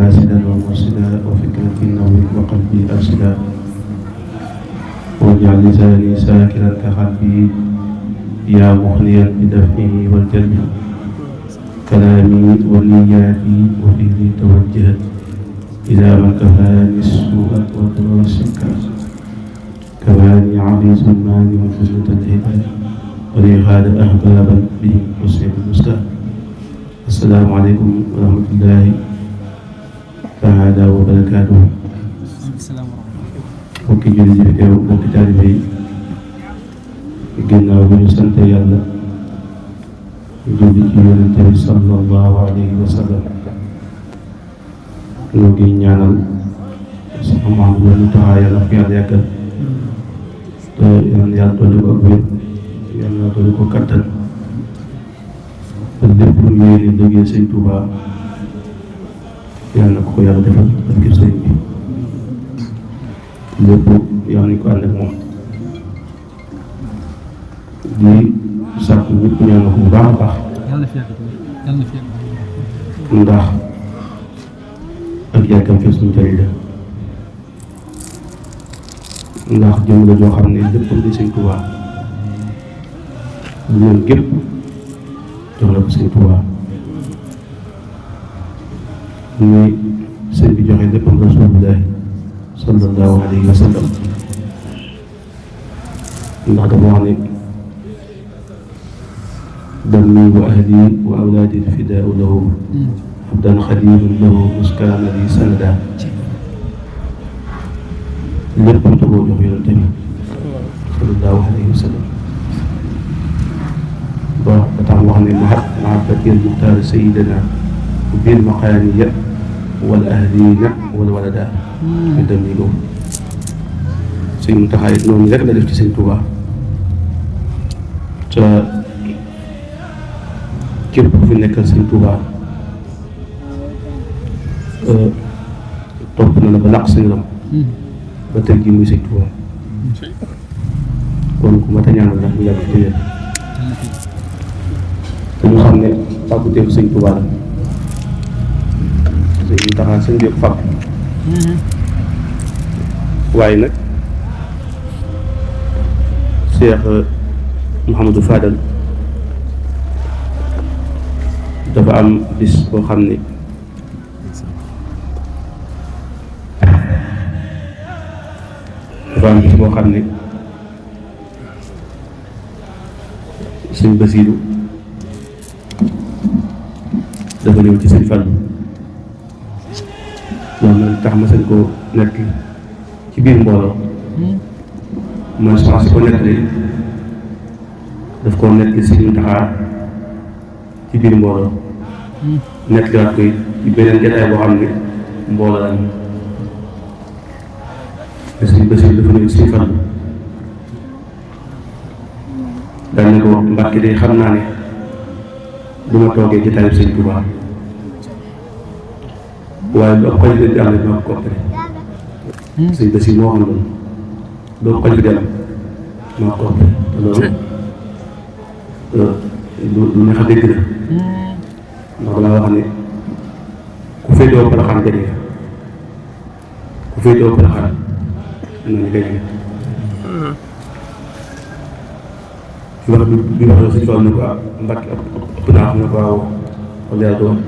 راشدا ومرشدا وفكرتي نور وقلبي أرشدا واجعل لساني ساكنا كقلبي يا مغنيا بدفعه والجلب كلامي ونياتي وفيه توجهت إلى من كفاني السوء والضر والشكر كفاني عزيز ماني وجنة الهدى ولي غاد أحبابا بهم أسعد المستقبل. السلام عليكم ورحمة الله تعالى وبركاته. mbokki jullit yi fi teew mbokki taalibe yi ginnaaw bi ñu sant yàlla julli ci yonent bi sallallahu alayhi wa sallam ñu ngi ñaanal Cheikh Mouhamadou Mountakha yàlla fi yàlla yàggal te yàlla dolli ko ak wér yàlla dolli ko kattan te lépp lu yéene liggéey Sëñ Tuubaa yàlla na ko yàlla defal ak kër sëñ bi lépp yàlla nañu ko ànd ak moom di sàkku ñëpp ñaan ko bu baax a baax ndax ak yàggam fees suñu njëriñ la ndax jëm la joo xam ne léppam di Sëñ Tuubaa ñoom gépp jox la ko Sëñ Tuubaa muy sëñ bi joxe léppam Rasulullaahi sallallahu alayhi wa sallam ndax dafa wax ne dammi wa ahli wa awlaadi fidaau lahu abdan xadimun lahu muskaana li sanada lépp da koo jox yonent bi sallallahu alayhi wa sallam ba tax wax ne mahabbatil muxtaar sayidana bil maqaaniya wal ahlina wal walada ñu dem yi loolu Sëñ Muntaxa it noonu rek la def ci Sëñ Tuubaa te képp ku fi nekkal Sëñ Tuubaa topp na la ba làq sa ngërëm ba tey jii muy Sëñ Tuubaa kon ku mat a ñaanal la mu yàgg ci wér te ñu xam ne fàgguteefu Sëñ Tuubaa la Sëñ Muntaxa sëñ bi fàgg waaye nag Cheikh Mouhamadou Fadal dafa am bis boo xam ne Sëñ Basiiru dafa ñëw ci Sëñ Fallu loolu nag tax ma sañ koo nekk ci biir mbooloo mooy soxna si ko nettali daf koo nekk Sëñ Muntaxa ci biir mbooloo nettaliwaat koy ci beneen jataay boo xam ne mbooloo lañu te Sëñ Basiiru dafa ñëw Sëñ Fallu dañ ne ko Mbàkke de xam naa ne du ma toogee jataayu Sëñ Tuubaa waaye lu ab xol bi di am rek ñoo ko koppare Sëñ Basiiru moo xam loolu lu ab xol bi di am ñoo ko koppare te loolu lu neex a dégg la ndax dama wax ne ku féetewoo Porokhane gañe nga ku féetewoo Porokhane noonu gañe nga ci wax bi wax la Sëñ Fallu ne ko Mbàkke ëpp naa xam ne ko waaw wala yàlla doon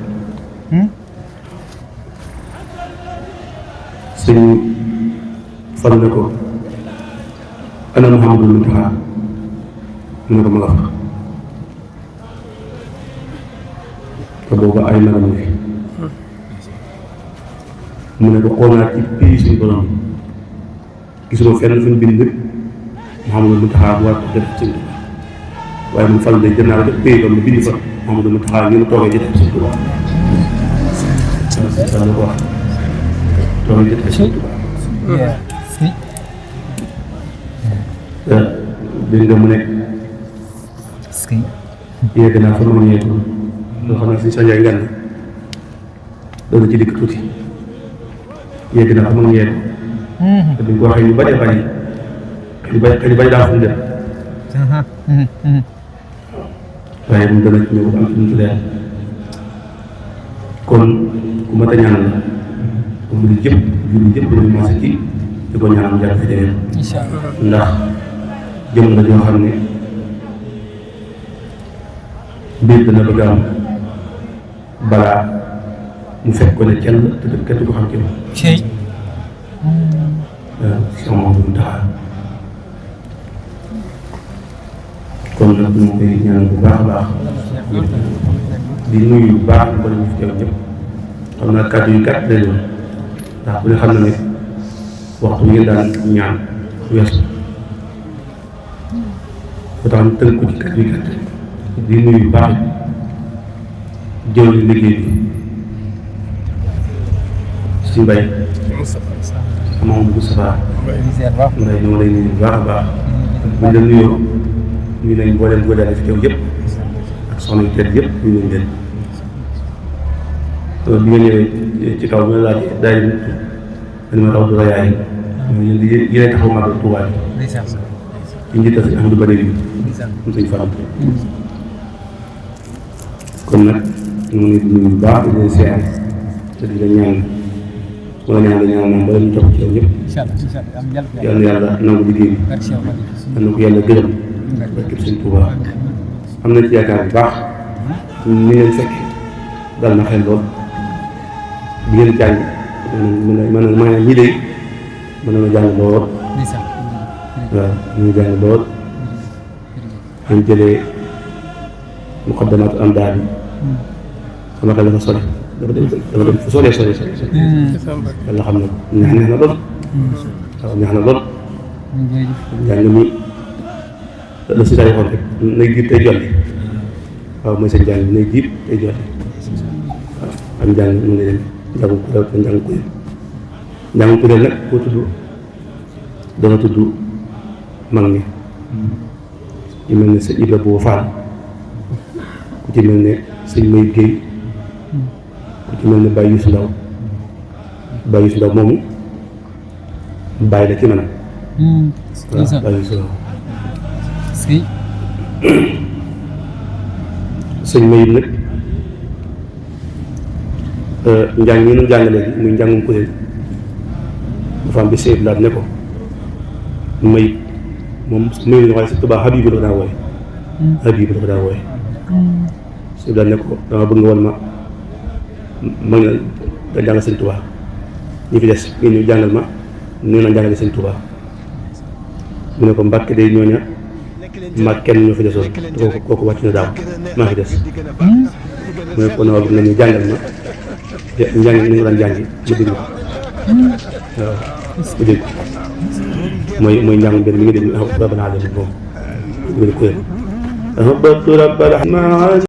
Sëñ Fallu ne ko ana Mouhamadou Mountakha mu ne ko ma nga fa te booba ay magam fi mu ne ko xool naa ci pays suñu borom gisuma fenn fu ñu bind Mouhamadou Mountakha bu war ko def Sëñ Tuubaa waaye man Fallu day jëm naa la def pays bam bind fa Mouhamadou Mountakha ni mu toogee jëf Sëñ Tuubaa la ko wax toogee jëf Sëñ Tuubaa dégg nga mu ne yegg naa fa ma ñeeku loo xam ne si sa njaay ngan loolu ci dikk tuuti yegg naa fa ma ñeeku te duñ ko waxee ñu bari daa fu mu dem waaye mu dana ci ñëw am ci ñu leer kon ku mat a ñaan la murid yëpp jullit yëpp dañuy maase ci di ko ñaanal jàpp fi déwén ndax jëm la joo xam ne mbir dana bëgg am balaa mu fekk ko ne kenn te kenn du ko xam ci moom. waaw si amoon bu taxaw kon nag ñu koy ñaanal bu baax a baax di nuyu bu baax ko ñu fi teew ñëpp xam naa kàddu yu gàtt lay doon ndax bu ñu xam ne waxtu ngeen daan ñaan weesu ba tax ñu tënk ko ci kàddu yu gàtt di nuyu bu baax jëw liggéey bi si mbay moom bu Moustapha Mbaye ñoo lay nuyu bu baax a baax bu ñu la nuyoo ñu leen boo leen góodaale fi teew yëpp ak soxna yu tedd yëpp ñu leen leen bi nga ñëwee ci kaw bi nga laajee daay dañu ma raw du rayaay yéen di yéen taxaw màggal Tuubaa bi ci njiital si Ahmadou Bari bi mu suñ faram kon nag ñu ngi nuyu bu baax di leen siyaare te di la ñaan wala ñaan la ñaan moom ba ñu topp ci yow ñëpp yal na yàlla nangu liggéey bi yal na ko yàlla gërëm barkeb Sëñ Tuubaa am na ci yaakaar bu baax ni ngeen fekkee dal na xel lool bi ngeen jàng maanaam ñi de mën na jàng lool waaw ñu jàng lool ñu jëlee muqaddamaat am daal bi sama xel dafa sori dafa dem fu sori yàlla xam na neex na lool waaw neex na lool jàng mi la si tay xoon rek nay jiib tey jolli waaw mooy seen jàng bi nay jiib tey jolli waaw am jàng mu ngi leen njàngu kuréel te njàngu kuréel nag koo tudd dana tudd mag ñi ci mel ne sëñ Ibra Boo Faal ku ci mel ne sëñ May Géey ku ci mel ne Baye Youssou Ndaw Baye Youssou Ndaw moomu bàyyi la ci man waaw Baye Youssou Ndaw sëñ May nag njàng yi ñu jàng léegi muy njàngum kuréel dafa am bi sëñ Blaat ne ko may moom may ñu waaye si tubaab Habibu la ko daa wooye Habibu la ko daa wooye sëñ Blaat ne ko dama bëgg nga woon ma nga jàngal sëñ Tuubaa ñi fi des ngeen ñu jàngal ma ñu na jàngale sëñ Tuubaa mu ne ko Mbàkke day ñooña ma kenn ñoo fi desoon te kooku wàcc na daaw maa fi des mu ne ko na bëgg nga ñu jàngal ma njàng ni nga daan jàngi ma dégg ko waaw ma dégg mooy njàng mbir mi nga dégg rabbana moom kuréel